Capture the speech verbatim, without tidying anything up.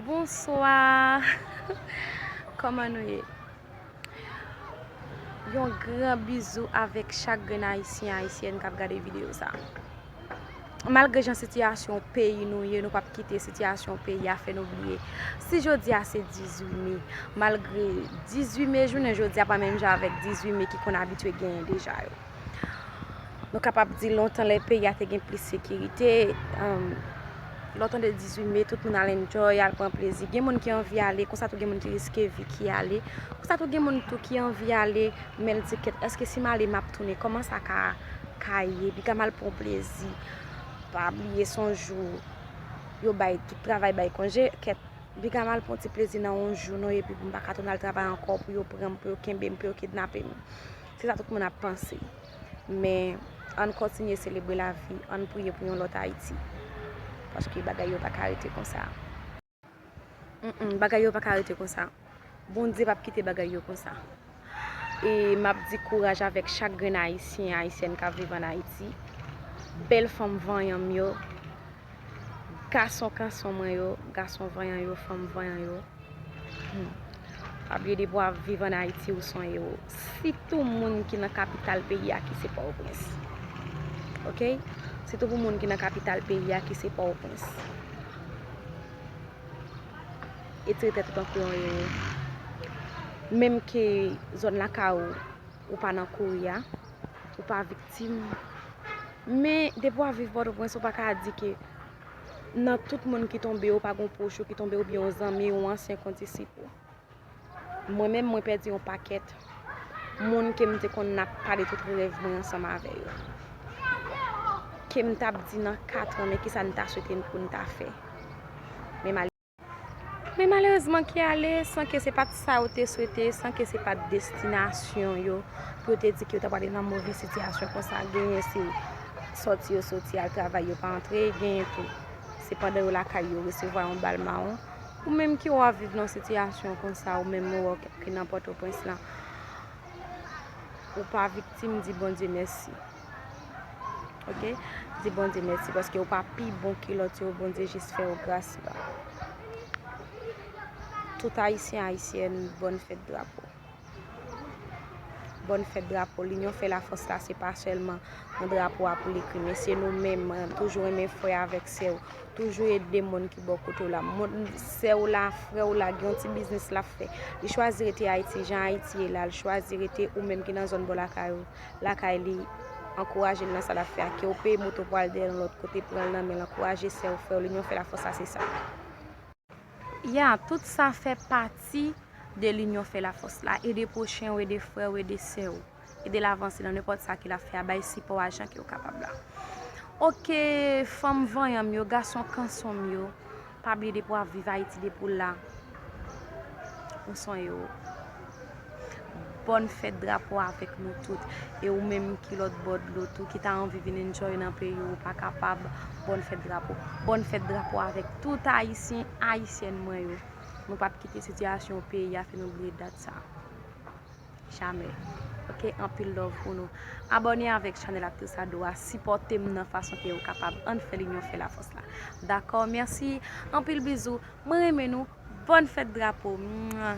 Bonswa. Kòman nou ye? Yon gran bizou avèk chak grenn Ayisyen, Ayisyèn k ap gade videyo sa. Malgre jan sitiyasyon peyi nou ye, nou p ap kite sitiyasyon peyi a fè nou bliye. Si jodi a se dizuit me, malgre dizuit me jounen jodi a pa menm jan avèk dizuit me ki konn abitye genyen deja yo. Nou kapab di lontan lè peyi a te gen plis sekirite, um, lè w tande dizuit me, tout moun al enjoy, al pran plezi. Gen moun ki anvi ale, konsa tou gen moun ki riske vi ki ale. Konsa tou gen moun tou ki anvi ale, men l di kèt, èske si m ale m ap tounen? Kòman sa ka, ka ye? Piga m al pran plezi. Pa bliye se yon jou yo bay tout travay bay konje, kèt. Piga m al pran ti plezi nan yon jou non, epi pou m pa ka tounen al travay ankò, pou yo pran m, pou yo kenbe m, pou yo kidnape m. Se sa tout moun ap panse. Men, ann kontinye selebre lavi, ann priye pou yon lòt Ayiti. Paske bagay yo pa ka rete konsa. Mm, mm, bagay yo pa ka rete konsa. Bondye p ap kite bagay yo konsa. E m ap di kouraj avèk chak grenn Ayisyen, Ayisyèn k ap viv ann Ayiti. Bèl fanm vanyan m yo, gason kanson mwen yo, gason vanyan yo, fanm vanyan yo. Hmm. Pa bliye depi w ap viv ann Ayiti, ou se yon ewo. Sitou moun ki nan kapital peyi a ki se Pòtoprens. Oke? Sitou pou moun ki nan kapital peyi a ki se Pòtoprens. E trete tèt ou tankou yon ewo. Menm ke zòn lakay ou, ou pa nan kouri a, ou pa viktim. Men depi w ap viv Pòtoprens, ou pa ka di ke nan tout moun ki tonbe, ou pa gen yon pwòch ou ki tonbe oubyen yon zanmi, yon ansyen kondisip ou. Mwen menm, mwen pèdi yon pakèt moun ke m te konn ap pale tout rèv mwen ansanm avè yo. Ke m t ap di nan katran, men kisa n ta swete pou n ta fè. Men mal Men malerezman ki ale, san ke se pa t sa yo te swete, san ke se pa t destinasyon yo, pou yo te di ke yo ta prale nan move sitiyasyon konsa, genyen se sòti yo sòti al travay yo pa antre, genyen tou se pandan yo lakay yo resevwa yon bal mawon. Ou menm ki w ap viv nan sitiyasyon konsa, ou menm ou wè ke nan Pòtoprens lan, ou pa viktim, di Bondye mèsi. Oke? Di Bondye mèsi paske ou pa pi bon ke lòt yo, Bondye jis fè ou gras la. Tout Ayisyen, Ayisyèn, bòn fèt drapo. Bòn fèt drapo. Linyon fè lafòs la, se pa sèlman nan drapo a pou l ekri, men se nou menm, toujou renmen frè avèk sè w, toujou ede moun ki bò kote w la. Moun, sè w la, frè w la, gen yon ti biznis l ap fè. Li chwazi rete Ayiti, jan Ayiti ye la, li chwazi rete ou menm ki nan zòn bò lakay ou, lakay li, ankouraje l nan sa l ap fè a. Ke w peye moto pou al dèyè l yon lòt kote, pran l nan men l, ankouraje sè w, frè w, linyon fè lafòs la, se sa. Ya, tout sa fè pati de linyon fè lafòs la. Ede pwochen w, ede frè w, ede sè w. Ede l avanse nan nenpòt sa ke l ap fè a, bay sipò a jan ke w kapab la. Oke, fanm vanyan m yo, gason kanson m yo, pa bliye depi w ap viv Ayiti, depi w la, ou se yon ewo. Bòn fèt drapo avèk nou tout. E ou menm ki lòt bò dlo tou, ki ta anvi vin enjoy nan peyi w, ou pa kapab, bòn fèt drapo. Bòn fèt drapo avèk tout Ayisyen, Ayisyèn mwen yo. Nou p ap kite sitiyasyon peyi a fè nou bliye dat sa. Jamè. Oke, anpil love pou nou. Abòne avèk chanèl Aktris Ado a, sipòte m nan fason ke ou kapab. Ann fè linyon fè lafòs la. Dakò, mèsi. Anpil bizou. Mwen renmen nou. Bòn fèt drapo. Mwa.